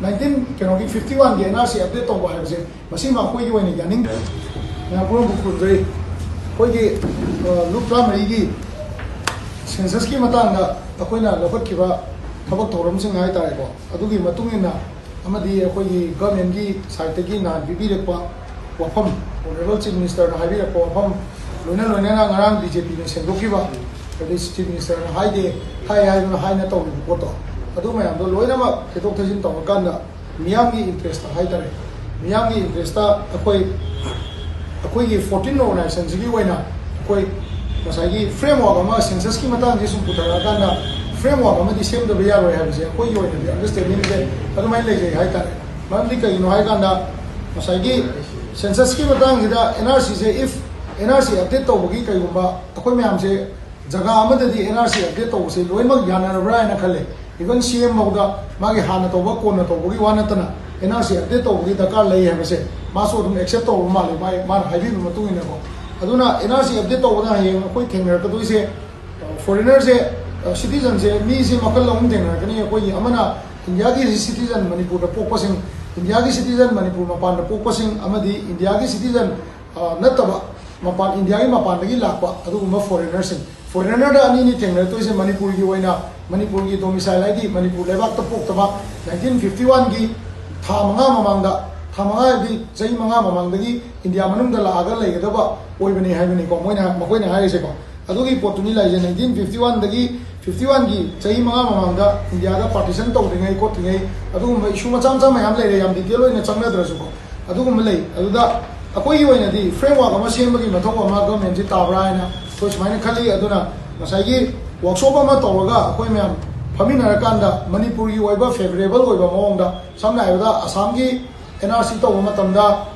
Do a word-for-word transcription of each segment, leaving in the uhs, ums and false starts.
Nineteen ꯀꯩꯅꯣꯒꯤ fifty ꯋꯥꯟꯒꯤ N R C update ꯇꯧꯕ ꯍꯥꯏꯕꯁꯦ, ꯃꯁꯤꯃ ꯑꯩꯈꯣꯏꯒꯤ ꯑꯣꯏꯅ ꯌꯥꯅꯤꯡꯗꯦ꯫ ꯃꯌꯥꯝ ꯄꯨꯝꯅꯃꯛꯄꯨ ꯈꯨꯔꯨꯝꯖꯔꯤ꯫ ꯑꯩꯈꯣꯏꯒꯤ ꯂꯨꯞ ꯇꯔꯥꯃꯔꯤꯒꯤ ꯁꯦꯟꯁꯁꯀꯤ ꯃꯇꯥꯡꯗ ꯑꯩꯈꯣꯏꯅ ꯂꯧꯈꯠꯈꯤꯕ ꯊꯕꯛ ꯊꯧꯔꯝꯁꯤꯡ ꯍꯥꯏꯇꯥꯔꯦꯀꯣ, ꯑꯗꯨꯒꯤ ꯃꯇꯨꯡ ꯏꯟꯅ ꯑꯃꯗꯤ ꯑꯩꯈꯣꯏꯒꯤ ꯒꯚꯔꯟꯃꯦꯟꯒꯤ ꯁꯥꯏꯠꯇꯒꯤ ꯅꯍꯥꯟ ꯄꯤꯕꯤꯔꯛꯄ ꯋꯥꯐꯝ, ꯑꯣꯅꯔꯦꯕꯜ ꯆꯤꯐ ꯃꯤꯅꯤꯁꯇꯔꯅ ꯍꯥꯏꯕꯤꯔꯛꯄ ꯋꯥꯐꯝ, ꯂꯣꯏꯅ ꯂꯣꯏꯅꯅ ꯉꯔꯥꯡ ꯕꯤ ꯖꯦ ꯄꯤꯅ ꯁꯦꯝꯗꯣꯛꯈꯤꯕ, ꯍꯥꯏꯗꯤ ꯆꯤꯐ ꯃꯤꯅꯤꯁꯇꯔꯅ ꯍꯥꯏꯗꯦ, ꯍꯥꯏ ꯍꯥꯏꯗꯨꯅ ꯍꯥꯏꯅ ꯇꯧꯔꯤꯕ ꯄꯣꯠꯇꯣ, ꯑꯗꯨ ꯃꯌꯥꯝꯗꯣ ꯂꯣꯏꯅꯃꯛ ꯊꯦꯗꯣꯛ ꯊꯦꯖꯤꯟ ꯇꯧꯔꯀꯥꯟꯗ ꯃꯤꯌꯥꯝꯒꯤ ꯏꯟꯇꯔꯦꯁꯇ ꯍꯥꯏꯇꯥꯔꯦ, ꯃꯤꯌꯥꯝꯒꯤ ꯏꯟꯇꯔꯦꯁꯇ ꯑꯩꯈꯣꯏ, ꯑꯩꯈꯣꯏꯒꯤ ꯐꯣꯔꯇꯤꯟ ꯑꯣꯔꯒꯅꯥꯏꯖꯦꯁꯟꯁꯤꯒꯤ ꯑꯣꯏꯅ ꯑꯩꯈꯣꯏ ꯉꯁꯥꯏꯒꯤ ꯐ꯭ꯔꯦꯝꯋꯥꯔꯛ ꯑꯃ, ꯁꯦꯟꯁꯁꯀꯤ ꯃꯇꯥꯡꯁꯦ ꯁꯨꯝ ꯄꯨꯊꯔꯛꯑꯀꯥꯟꯗ ꯐ꯭ꯔꯦꯝꯋꯥꯔꯛ ꯑꯃꯗꯤ ꯁꯦꯝꯗꯕ ꯌꯥꯔꯣꯏ ꯍꯥꯏꯕꯁꯦ ꯑꯩꯈꯣꯏꯒꯤ ꯑꯣꯏꯅꯗꯤ ꯑꯟꯗꯔꯁꯇꯦꯟꯗꯤꯡꯁꯦ ꯑꯗꯨꯃꯥꯏꯅ ꯂꯩꯖꯩ ꯍꯥꯏꯇꯥꯔꯦ꯫ ꯃꯔꯝꯗꯤ ꯀꯩꯒꯤꯅꯣ ꯍꯥꯏꯀꯥꯟꯗ, ꯉꯁꯥꯏꯒꯤ ꯁꯦꯟꯁꯁꯀꯤ ꯃꯇꯥꯡꯁꯤꯗ ꯑꯦꯟ ꯑꯥꯔ ꯁꯤꯁꯦ, ꯏꯐ ꯑꯦꯟ ꯑꯥꯔ ꯁꯤ ꯑꯞꯗꯦꯠ ꯇꯧꯕꯒꯤ ꯀꯩꯒꯨꯝꯕ ꯑꯩꯈꯣꯏ ꯃꯌꯥꯝꯁꯦ ꯖꯒꯥ ꯑꯃꯗꯗꯤ ꯑꯦꯟ ꯑꯥꯔ ꯁꯤ ꯑꯞꯗꯦꯠ ꯇꯧꯕꯁꯦ ꯂꯣꯏꯅꯃꯛ ꯌꯥꯅꯔꯕ꯭ꯔꯥ ꯍꯥꯏꯅ ꯈꯜꯂꯦ꯫ ꯏꯚꯟ ꯁꯤ ꯑꯦꯝ ꯐꯥꯎꯗ ꯃꯥꯒꯤ ꯍꯥꯟꯅ ꯇꯧꯕ ꯀꯣꯟꯅ ꯇꯧꯕꯒꯤ ꯋꯥ ꯅꯠꯇꯅ ꯑꯦꯟ ꯑꯥꯔ ꯁꯤ ꯑꯞꯗꯦꯠ ꯇꯧꯕꯒꯤ ꯗꯔꯀꯥꯔ ꯂꯩ ꯍꯥꯏꯕꯁꯦ ꯃꯥꯁꯨ ꯑꯗꯨꯝ ꯑꯦꯛꯁꯦꯞ ꯇꯧꯔꯕ ꯃꯥꯜꯂꯦ, ꯃꯥꯏ-, ꯃꯥꯅ ꯍꯥꯏꯕꯤꯕ ꯃꯇꯨꯡ ꯏꯟꯅꯀꯣ꯫ ꯑꯗꯨꯅ ꯑꯦꯟ ꯑꯥꯔ ꯁꯤ ꯑꯞꯗꯦꯠ ꯇꯧꯕꯗ ꯍꯌꯦꯡ ꯑꯩꯈꯣꯏ ꯊꯦꯡꯅꯔꯛꯀꯗꯣꯏꯁꯦ, ꯐꯣꯔꯦꯅꯔꯁꯦ, ꯁꯤꯇꯤꯖꯟꯁꯦ ꯃꯤꯁꯦ ꯃꯈꯜ ꯑꯍꯨꯝ ꯊꯦꯡꯅꯔꯛꯀꯅꯤ꯫ ꯑꯩꯈꯣꯏꯒꯤ ꯑꯃꯅ ꯏꯟꯗꯤꯌꯥꯒꯤ ꯁꯤꯇꯤꯖꯟ ꯃꯅꯤꯄꯨꯔꯗ ꯄꯣꯛꯄꯁꯤꯡ, ꯏꯟꯗꯤꯌꯥꯒꯤ ꯁꯤꯇꯤꯖꯟ ꯃꯅꯤꯄꯨꯔ ꯃꯄꯥꯟꯗ ꯄꯣꯛꯄꯁꯤꯡ, ꯑꯃꯗꯤ ꯏꯟꯗꯤꯌꯥꯒꯤ ꯁꯤꯇꯤꯖꯟ ꯅꯠꯇꯕ, ꯃꯄꯥꯟ, ꯏꯟꯗꯤꯌꯥꯒꯤ ꯃꯄꯥꯟꯗꯒꯤ ꯂꯥꯛꯄ ꯑꯗꯨꯒꯨꯝꯕ ꯐꯣꯔꯦꯅꯔꯁꯤꯡ꯫ ꯐꯣꯔꯦꯅꯔꯗ ꯑꯅꯤꯅꯤ ꯊꯦꯡꯅꯔꯛꯇꯣꯏꯁꯦ, ꯃꯅꯤꯄꯨꯔꯒꯤ ꯑꯣꯏꯅ, ꯃꯅꯤꯄꯨꯔꯒꯤ ꯗꯣꯃꯤꯁꯥꯏꯜ ꯍꯥꯏꯗꯤ ꯃꯅꯤꯄꯨꯔ ꯂꯩꯕꯥꯛꯇ ꯄꯣꯛꯇꯕ, ꯅꯥꯏꯟꯇꯤꯟ ꯐꯤꯐꯇꯤ ꯋꯥꯟꯒꯤ ꯊꯥ ꯃꯉꯥ ꯃꯃꯥꯡꯗ, ꯊꯥ ꯃꯉꯥ ꯍꯥꯏꯕꯗꯤ ꯆꯍꯤ ꯃꯉꯥ ꯃꯃꯥꯡꯗꯒꯤ ꯏꯟꯗꯤꯌꯥ ꯃꯅꯨꯡꯗ ꯂꯥꯛꯑꯒ ꯂꯩꯒꯗꯕ ꯑꯣꯏꯕꯅꯤ ꯍꯥꯏꯕꯅꯤꯀꯣ, ꯃꯣꯏꯅ, ꯃꯈꯣꯏꯅ ꯍꯥꯏꯔꯤꯁꯦꯀꯣ꯫ ꯑꯗꯨꯒꯤ ꯄꯣꯠꯇꯨꯅꯤ ꯂꯥꯛꯏꯁꯦ꯫ ꯅꯥꯏꯟꯇꯤꯟ ꯐꯤꯐꯇꯤ ꯋꯥꯟꯗꯒꯤ, ꯐꯤꯐꯇꯤ ꯋꯥꯟꯒꯤ ꯆꯍꯤ ꯃꯉꯥ ꯃꯃꯥꯡꯗ ꯏꯟꯗꯤꯌꯥꯗ ꯄꯥꯔꯇꯤꯁꯟ ꯇꯧꯗ꯭ꯔꯤꯉꯩ ꯈꯣꯠꯇ꯭ꯔꯤꯉꯩ, ꯑꯗꯨꯒꯨꯝꯕ ꯏꯁꯨ ꯃꯆꯥ ꯃꯆꯥ ꯃꯌꯥꯝ ꯂꯩꯔꯦ, ꯌꯥꯝ ꯗꯤꯇꯦꯜ ꯑꯣꯏꯅ ꯆꯪꯅꯗ꯭ꯔꯁꯨꯀꯣ, ꯑꯗꯨꯒꯨꯝꯕ ꯂꯩ꯫ ꯑꯗꯨꯗ ꯑꯩꯈꯣꯏꯒꯤ ꯑꯣꯏꯅꯗꯤ ꯐ꯭ꯔꯦꯝꯋꯥꯔꯛ ꯑꯃ ꯁꯦꯝꯕꯒꯤ ꯃꯊꯧ ꯑꯃ ꯒꯚꯔꯟꯃꯦꯟꯁꯤ ꯇꯥꯕ꯭ꯔꯥ ꯍꯥꯏꯅ ꯑꯩꯈꯣꯏ ꯁꯨꯃꯥꯏꯅ ꯈꯜꯂꯤ꯫ ꯑꯗꯨꯅ ꯉꯁꯥꯏꯒꯤ ꯋꯥꯔꯛꯁꯣꯞ ꯑꯃ ꯇꯧꯔꯒ ꯑꯩꯈꯣꯏ ꯃꯌꯥꯝ ꯐꯝꯃꯤꯟꯅꯔꯀꯥꯟꯗ ꯃꯅꯤꯄꯨꯔꯒꯤ ꯑꯣꯏꯕ ꯐꯦꯕꯔꯦꯕꯜ ꯑꯣꯏꯕ ꯃꯑꯣꯡꯗ, ꯁꯝꯅ ꯍꯥꯏꯔꯕꯗ ꯑꯁꯥꯝꯒꯤ ꯑꯦꯟ ꯑꯥꯔ ꯁꯤ ꯇꯧꯕ ꯃꯇꯝꯗ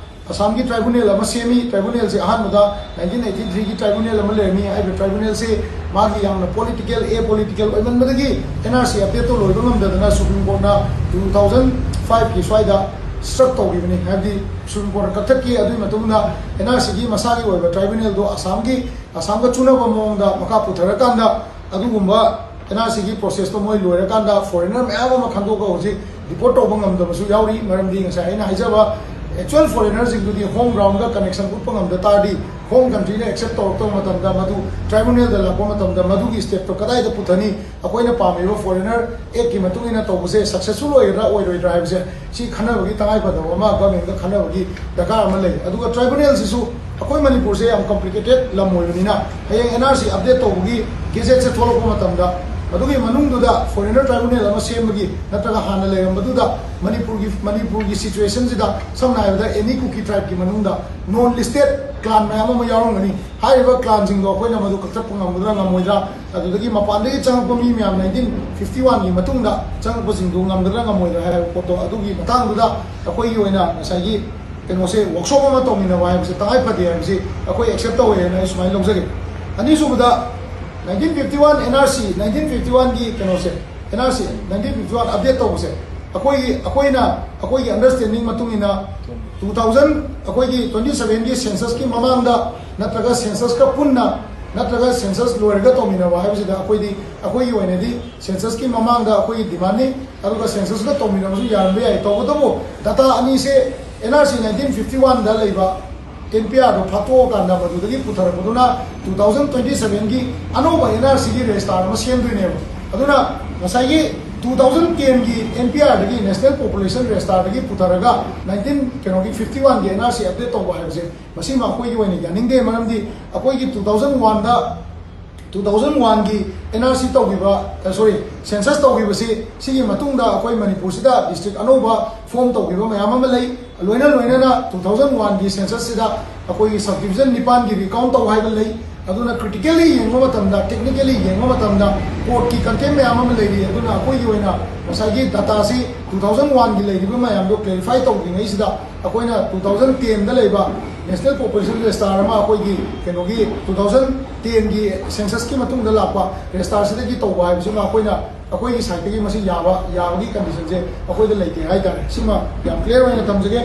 ꯑꯁꯥꯝꯒꯤ ꯇ꯭ꯔꯥꯏꯕꯨꯅꯦꯜ ꯑꯃ ꯁꯦꯝꯃꯤ꯫ ꯇ꯭ꯔꯥꯏꯕꯨꯅꯦꯜꯁꯦ ꯑꯍꯥꯟꯕꯗ ꯅꯥꯏꯟꯇꯤꯟ ꯑꯩꯠꯇꯤ ꯊ꯭ꯔꯤꯒꯤ ꯇ꯭ꯔꯥꯏꯕꯨꯅꯦꯜ ꯑꯃ ꯂꯩꯔꯝꯃꯤ꯫ ꯍꯥꯏꯔꯤꯕ ꯇ꯭ꯔꯥꯏꯕꯨꯅꯦꯜꯁꯦ ꯃꯥꯒꯤ ꯌꯥꯝꯅ ꯄꯣꯂꯤꯇꯤꯀꯦꯜ, ꯑꯦ ꯄꯣꯂꯤꯇꯤꯀꯦꯜ ꯑꯣꯏꯃꯟꯕꯗꯒꯤ ꯑꯦꯟ ꯑꯥꯔ ꯁꯤ ꯑꯞꯗꯦꯠꯇꯣ ꯂꯣꯏꯕ ꯉꯝꯗꯗꯅ ꯁꯨꯄ꯭ꯔꯤꯝ ꯀꯣꯔꯠꯅ ꯇꯨ ꯊꯥꯎꯖꯟ ꯐꯥꯏꯚꯀꯤ ꯁ꯭ꯋꯥꯏꯗ ꯁ꯭ꯇ꯭ꯔꯛ ꯇꯧꯈꯤꯕꯅꯤ꯫ ꯍꯥꯏꯕꯗꯤ ꯁꯨꯄ꯭ꯔꯤꯝ ꯀꯣꯔꯠꯅ ꯀꯛꯊꯠꯈꯤ꯫ ꯑꯗꯨꯒꯤ ꯃꯇꯨꯡꯗ ꯑꯦꯟ ꯑꯥꯔ ꯁꯤꯒꯤ ꯃꯁꯥꯒꯤ ꯑꯣꯏꯕ ꯇ꯭ꯔꯥꯏꯕꯨꯅꯦꯜꯗꯣ ꯑꯁꯥꯝꯒꯤ, ꯑꯁꯥꯝꯒ ꯆꯨꯅꯕ ꯃꯑꯣꯡꯗ ꯃꯈꯥ ꯄꯨꯊꯔꯀꯥꯟꯗ ꯑꯗꯨꯒꯨꯝꯕ ꯑꯦꯟ ꯑꯥꯔ ꯁꯤꯒꯤ ꯄ꯭ꯔꯣꯁꯦꯁꯇꯣ ꯃꯣꯏ ꯂꯣꯏꯔꯀꯥꯟꯗ ꯐꯣꯔꯦꯅꯔ ꯃꯌꯥꯝ ꯑꯃ ꯈꯟꯗꯣꯛꯑꯒ ꯍꯧꯖꯤꯛ ꯗꯤꯄꯣꯔꯠ ꯇꯧꯕ ꯉꯝꯗꯕꯁꯨ ꯌꯥꯎꯔꯤ꯫ ꯃꯔꯝꯗꯤ ꯉꯁꯥꯏ ꯑꯩꯅ ꯍꯥꯏꯖꯕ ꯑꯦꯛꯆꯨꯋꯦꯜ ꯐꯣꯔꯦꯅꯔꯁꯤꯡꯗꯨꯗꯤ ꯍꯣꯝ ꯒ꯭ꯔꯥꯎꯟꯒ ꯀꯅꯦꯛꯁꯟ ꯎꯠꯄ ꯉꯝꯗ ꯇꯥꯔꯗꯤ, ꯍꯣꯝ ꯀꯟꯇ꯭ꯔꯤꯅ ꯑꯦꯛꯁꯦꯞ ꯇꯧꯔꯛꯇꯕ ꯃꯇꯝꯗ, ꯃꯗꯨ ꯇ꯭ꯔꯥꯏꯕꯨꯅꯦꯜꯗ ꯂꯥꯛꯄ ꯃꯇꯝꯗ ꯃꯗꯨꯒꯤ ꯁ꯭ꯇꯦꯞꯇꯣ ꯀꯗꯥꯏꯗ ꯄꯨꯊꯅꯤ? ꯑꯩꯈꯣꯏꯅ ꯄꯥꯝꯃꯤꯕ ꯐꯣꯔꯦꯅꯔ ꯑꯦꯛꯀꯤ ꯃꯇꯨꯡ ꯏꯟꯅ ꯇꯧꯕꯁꯦ ꯁꯛꯁꯦꯁꯐꯨꯜ ꯑꯣꯏꯒꯗ꯭ꯔꯥ ꯑꯣꯏꯔꯣꯏꯗ꯭ꯔꯥ ꯍꯥꯏꯕꯁꯦ, ꯁꯤ ꯈꯟꯅꯕꯒꯤ ꯇꯉꯥꯏꯐꯗꯕ ꯑꯃ ꯒꯚꯔꯟꯃꯦꯟꯠꯀ ꯈꯟꯅꯕꯒꯤ ꯗꯔꯀꯥꯔ ꯑꯃ ꯂꯩ꯫ ꯑꯗꯨꯒ ꯇ꯭ꯔꯥꯏꯕꯨꯅꯦꯜꯁꯤꯁꯨ ꯑꯩꯈꯣꯏ ꯃꯅꯤꯄꯨꯔꯁꯦ ꯌꯥꯝ ꯀꯝꯄ꯭ꯂꯤꯀꯦꯇꯦꯠ ꯂꯝ ꯑꯣꯏꯕꯅꯤꯅ, ꯍꯌꯦꯡ ꯑꯦꯟ ꯑꯥꯔ ꯁꯤ ꯑꯞꯗꯦꯠ ꯇꯧꯕꯒꯤ ꯒꯦꯖꯦꯠꯁꯦ ꯊꯣꯛꯂꯛꯄ ꯃꯇꯝꯗ, ꯃꯗꯨꯒꯤ ꯃꯅꯨꯡꯗꯨꯗ ꯐꯣꯔꯦꯅꯔ ꯇ꯭ꯔꯥꯏꯕꯨꯅꯦꯜ ꯑꯃ ꯁꯦꯝꯕꯒꯤ, ꯅꯠꯇ꯭ꯔꯒ ꯍꯥꯟꯅ ꯂꯩꯔꯝꯕꯗꯨꯗ ꯃꯅꯤꯄꯨꯔꯒꯤ, ꯃꯅꯤꯄꯨꯔꯒꯤ ꯁꯤꯆꯨꯋꯦꯁꯟꯁꯤꯗ, ꯁꯝꯅ ꯍꯥꯏꯔꯕꯗ ꯑꯦꯅꯤ ꯀꯨꯀꯤ ꯇ꯭ꯔꯥꯏꯕꯀꯤ ꯃꯅꯨꯡꯗ ꯅꯣꯟ ꯂꯤꯁꯇꯦꯠ ꯀ꯭ꯂꯥꯟ ꯃꯌꯥꯝ ꯑꯃ ꯌꯥꯎꯔꯝꯒꯅꯤ꯫ ꯍꯥꯏꯔꯤꯕ ꯀ꯭ꯂꯥꯟꯁꯤꯡꯗꯣ ꯑꯩꯈꯣꯏꯅ ꯃꯗꯨ ꯀꯛꯊꯠꯄ ꯉꯝꯒꯗ꯭ꯔꯥ ꯉꯝꯃꯣꯏꯗ꯭ꯔꯥ, ꯑꯗꯨꯗꯒꯤ ꯃꯄꯥꯟꯗꯒꯤ ꯆꯪꯉꯛꯄ ꯃꯤ ꯃꯌꯥꯝ, ꯅꯥꯏꯟꯇꯤꯟ ꯐꯤꯐꯇꯤ ꯋꯥꯟꯒꯤ ꯃꯇꯨꯡꯗ ꯆꯪꯉꯛꯄꯁꯤꯡꯗꯨ ꯉꯝꯒꯗ꯭ꯔꯥ ꯉꯝꯃꯣꯏꯗ꯭ꯔꯥ ꯍꯥꯏꯕ ꯄꯣꯠꯇꯣ, ꯑꯗꯨꯒꯤ ꯃꯇꯥꯡꯗꯨꯗ ꯑꯩꯈꯣꯏꯒꯤ ꯑꯣꯏꯅ ꯉꯁꯥꯏꯒꯤ ꯀꯩꯅꯣꯁꯦ, ꯋꯥꯔꯛꯁꯣꯞ ꯑꯃ ꯇꯧꯃꯤꯟꯅꯕ ꯍꯥꯏꯕꯁꯦ ꯇꯉꯥꯏ ꯐꯗꯦ ꯍꯥꯏꯕꯁꯤ ꯑꯩꯈꯣꯏ ꯑꯦꯛꯁꯦꯞ ꯇꯧꯋꯦ ꯍꯥꯏꯅ ꯑꯩ ꯁꯨꯃꯥꯏꯅ ꯂꯧꯖꯒꯦ꯫ ꯑꯅꯤꯁꯨꯕꯗ, nineteen fifty one N R C, nineteen fifty ꯋꯥꯟꯒꯤ ꯀꯩꯅꯣꯁꯦ, N R C nineteen fifty one update ꯇꯧꯕꯁꯦ, ꯑꯩꯈꯣꯏꯒꯤ, ꯑꯩꯈꯣꯏꯅ, ꯑꯩꯈꯣꯏꯒꯤ ꯑꯟꯗꯔꯁ꯭ꯇꯦꯟꯗꯤꯡ ꯃꯇꯨꯡ ꯏꯟꯅ, ꯇꯨ ꯊꯥꯎꯖꯟ, ꯑꯩꯈꯣꯏꯒꯤ ꯇ꯭ꯋꯦꯟꯇꯤ ꯁꯚꯦꯟꯒꯤ ꯁꯦꯟꯁꯁꯀꯤ ꯃꯃꯥꯡꯗ, ꯅꯠꯇ꯭ꯔꯒ ꯁꯦꯟꯁꯁꯀ ꯄꯨꯟꯅ, ꯅꯠꯇ꯭ꯔꯒ ꯁꯦꯟꯁꯁ ꯂꯣꯏꯔꯒ ꯇꯧꯃꯤꯟꯅꯕ ꯍꯥꯏꯕꯁꯤꯗ, ꯑꯩꯈꯣꯏꯗꯤ, ꯑꯩꯈꯣꯏꯒꯤ ꯑꯣꯏꯅꯗꯤ ꯁꯦꯟꯁꯁꯀꯤ ꯃꯃꯥꯡꯗ ꯑꯩꯈꯣꯏꯒꯤ ꯗꯤꯃꯥꯟꯅꯤ, ꯑꯗꯨꯒ ꯁꯦꯟꯁꯁꯀ ꯇꯧꯃꯤꯟꯅꯕꯁꯨ ꯌꯥꯔꯝꯕ ꯌꯥꯏ꯫ ꯇꯧꯕꯇꯕꯨ ꯗꯇꯥ ꯑꯅꯤꯁꯦ, N R C nineteen fifty ꯋꯥꯟꯗ ꯂꯩꯕ ꯑꯦꯟ ꯄꯤ ꯑꯥꯔꯗꯣ ꯐꯥꯛꯇꯣꯛꯑꯀꯥꯟꯗ, ꯃꯗꯨꯗꯒꯤ ꯄꯨꯊꯔꯛꯄꯗꯨꯅ ꯇꯨ ꯊꯥꯎꯖꯟ ꯇ꯭ꯋꯦꯟꯇꯤ ꯁꯚꯦꯟꯒꯤ ꯑꯅꯧꯕ ꯑꯦꯟ ꯑꯥꯔ ꯁꯤꯒꯤ ꯔꯦꯖꯤꯁꯇꯥꯔ ꯑꯃ ꯁꯦꯝꯗꯣꯏꯅꯦꯕ꯫ ꯑꯗꯨꯅ ꯉꯁꯥꯏꯒꯤ ꯇꯨ ꯊꯥꯎꯖꯟ ꯇꯦꯟꯒꯤ ꯑꯦꯟ ꯄꯤ ꯑꯥꯔꯗꯒꯤ, ꯅꯦꯁꯅꯦꯜ ꯄꯣꯄꯨꯂꯦꯁꯟ ꯔꯦꯖꯤꯁꯇꯥꯔꯗꯒꯤ ꯄꯨꯊꯔꯒ ꯅꯥꯏꯟꯇꯤꯟ, ꯀꯩꯅꯣꯒꯤ, ꯐꯤꯐꯇꯤ ꯋꯥꯟꯒꯤ ꯑꯦꯟ ꯑꯥꯔ ꯁꯤ ꯑꯞꯗꯦꯠ ꯇꯧꯕ ꯍꯥꯏꯕꯁꯦ, ꯃꯁꯤꯃ ꯑꯩꯈꯣꯏꯒꯤ ꯑꯣꯏꯅ ꯌꯥꯅꯤꯡꯗꯦ꯫ ꯃꯔꯝꯗꯤ ꯑꯩꯈꯣꯏꯒꯤ ꯇꯨ ꯊꯥꯎꯖꯟ ꯋꯥꯟꯗ, ꯇꯨ ꯊꯥꯎꯖꯟ ꯋꯥꯟꯒꯤ ꯑꯦꯟ ꯑꯥꯔ ꯁꯤ ꯇꯧꯈꯤꯕ, ꯁꯣꯔꯤ, ꯁꯦꯟꯁꯁ ꯇꯧꯈꯤꯕꯁꯤ, ꯁꯤꯒꯤ ꯃꯇꯨꯡꯗ ꯑꯩꯈꯣꯏ ꯃꯅꯤꯄꯨꯔꯁꯤꯗ ꯗꯤꯁꯇ꯭ꯔꯤꯛ ꯑꯅꯧꯕ ꯐꯣꯝ ꯇꯧꯈꯤꯕ ꯃꯌꯥꯝ ꯑꯃ ꯂꯩ꯫ ꯂꯣꯏꯅ ꯂꯣꯏꯅꯅ ꯇꯨ ꯊꯥꯎꯖꯟ ꯋꯥꯟꯒꯤ ꯁꯦꯟꯁꯁꯁꯤꯗ ꯑꯩꯈꯣꯏꯒꯤ ꯁꯕ ꯗꯤꯕꯤꯖꯟ ꯅꯤꯄꯥꯟꯒꯤ ꯔꯤꯀꯥꯎꯟ ꯇꯧ ꯍꯥꯏꯕ ꯂꯩ꯫ ꯑꯗꯨꯅ ꯀ꯭ꯔꯤꯇꯤꯀꯦꯜꯂꯤ ꯌꯦꯡꯕ ꯃꯇꯝꯗ, ꯇꯦꯛꯅꯤꯀꯦꯜꯂꯤ ꯌꯦꯡꯕ ꯃꯇꯝꯗ, ꯀꯣꯔꯠꯀꯤ ꯀꯟꯇꯦꯝ ꯃꯌꯥꯝ ꯑꯃ ꯂꯩꯔꯤ꯫ ꯑꯗꯨꯅ ꯑꯩꯈꯣꯏꯒꯤ ꯑꯣꯏꯅ ꯉꯁꯥꯏꯒꯤ ꯗꯇꯥꯁꯤ ꯇꯨ ꯊꯥꯎꯖꯟ ꯋꯥꯟꯒꯤ ꯂꯩꯔꯤꯕ ꯃꯌꯥꯝꯗꯣ ꯀ꯭ꯂꯦꯔꯤꯐꯥꯏ ꯇꯧꯗ꯭ꯔꯤꯉꯩꯁꯤꯗ, ꯑꯩꯈꯣꯏꯅ ꯇꯨ ꯊꯥꯎꯖꯟ ꯇꯦꯟꯗ ꯂꯩꯕ ꯅꯦꯁꯅꯦꯜ ꯄꯣꯄꯨꯂꯦꯁꯟ ꯔꯦꯖꯤꯁꯇꯥꯔ ꯑꯃ, ꯑꯩꯈꯣꯏꯒꯤ ꯀꯩꯅꯣꯒꯤ ꯇꯨ ꯊꯥꯎꯖꯟ ꯇꯦꯟꯒꯤ ꯁꯦꯟꯁꯁꯀꯤ ꯃꯇꯨꯡꯗ ꯂꯥꯛꯄ ꯔꯦꯖꯤꯁꯇꯥꯔꯁꯤꯗꯒꯤ ꯇꯧꯕ ꯍꯥꯏꯕꯁꯤꯃ ꯑꯩꯈꯣꯏꯅ, ꯑꯩꯈꯣꯏꯒꯤ ꯁꯥꯏꯠꯇꯒꯤ ꯃꯁꯤ ꯌꯥꯕ, ꯌꯥꯕꯒꯤ ꯀꯟꯗꯤꯁꯟꯁꯦ ꯑꯩꯈꯣꯏꯗ ꯂꯩꯇꯦ ꯍꯥꯏꯇꯥꯔꯦ꯫ ꯁꯤꯃ ꯌꯥꯝ ꯀ꯭ꯂꯤꯌꯥꯔ ꯑꯣꯏꯅ ꯊꯝꯖꯒꯦ꯫